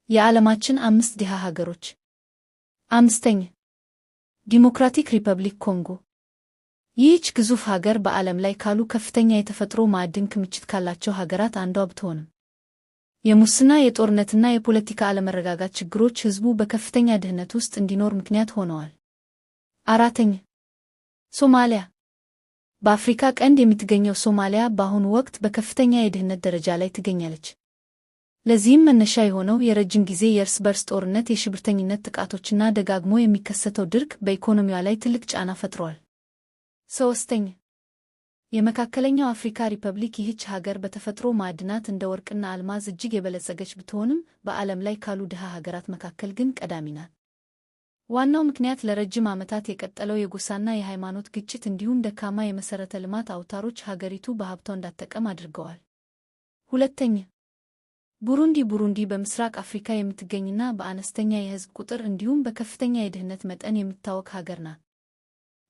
የዓለማችን አምስት ድሃ ሀገሮች። አምስተኛ፣ ዲሞክራቲክ ሪፐብሊክ ኮንጎ። ይህች ግዙፍ ሀገር በዓለም ላይ ካሉ ከፍተኛ የተፈጥሮ ማዕድን ክምችት ካላቸው ሀገራት አንዷ ብትሆንም፣ የሙስና፣ የጦርነትና የፖለቲካ አለመረጋጋት ችግሮች ሕዝቡ በከፍተኛ ድህነት ውስጥ እንዲኖር ምክንያት ሆነዋል። አራተኛ፣ ሶማሊያ። በአፍሪካ ቀንድ የምትገኘው ሶማሊያ በአሁኑ ወቅት በከፍተኛ የድህነት ደረጃ ላይ ትገኛለች። ለዚህም መነሻ የሆነው የረጅም ጊዜ የእርስ በርስ ጦርነት፣ የሽብርተኝነት ጥቃቶችና ደጋግሞ የሚከሰተው ድርቅ በኢኮኖሚዋ ላይ ትልቅ ጫና ፈጥሯል። ሶስተኛ፣ የመካከለኛው አፍሪካ ሪፐብሊክ። ይህች ሀገር በተፈጥሮ ማዕድናት እንደ ወርቅና አልማዝ እጅግ የበለጸገች ብትሆንም፣ በዓለም ላይ ካሉ ድሃ ሀገራት መካከል ግን ቀዳሚ ናት። ዋናው ምክንያት ለረጅም ዓመታት የቀጠለው የጎሳና የሃይማኖት ግጭት እንዲሁም ደካማ የመሠረተ ልማት አውታሮች ሀገሪቱ በሀብቷ እንዳትጠቀም አድርገዋል። ሁለተኛ፣ ቡሩንዲ። ቡሩንዲ በምስራቅ አፍሪካ የምትገኝና በአነስተኛ የሕዝብ ቁጥር እንዲሁም በከፍተኛ የድህነት መጠን የምትታወቅ ሀገር ናት።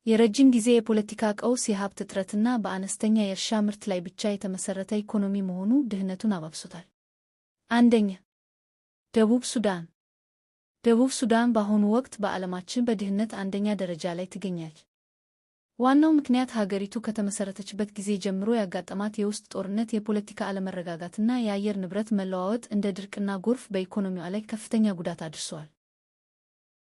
የረጅም ጊዜ የፖለቲካ ቀውስ፣ የሀብት እጥረትና በአነስተኛ የእርሻ ምርት ላይ ብቻ የተመሠረተ ኢኮኖሚ መሆኑ ድህነቱን አባብሶታል። አንደኛ፣ ደቡብ ሱዳን። ደቡብ ሱዳን በአሁኑ ወቅት በዓለማችን በድህነት አንደኛ ደረጃ ላይ ትገኛለች። ዋናው ምክንያት ሀገሪቱ ከተመሠረተችበት ጊዜ ጀምሮ ያጋጠማት የውስጥ ጦርነት፣ የፖለቲካ አለመረጋጋትና የአየር ንብረት መለዋወጥ እንደ ድርቅና ጎርፍ በኢኮኖሚዋ ላይ ከፍተኛ ጉዳት አድርሰዋል።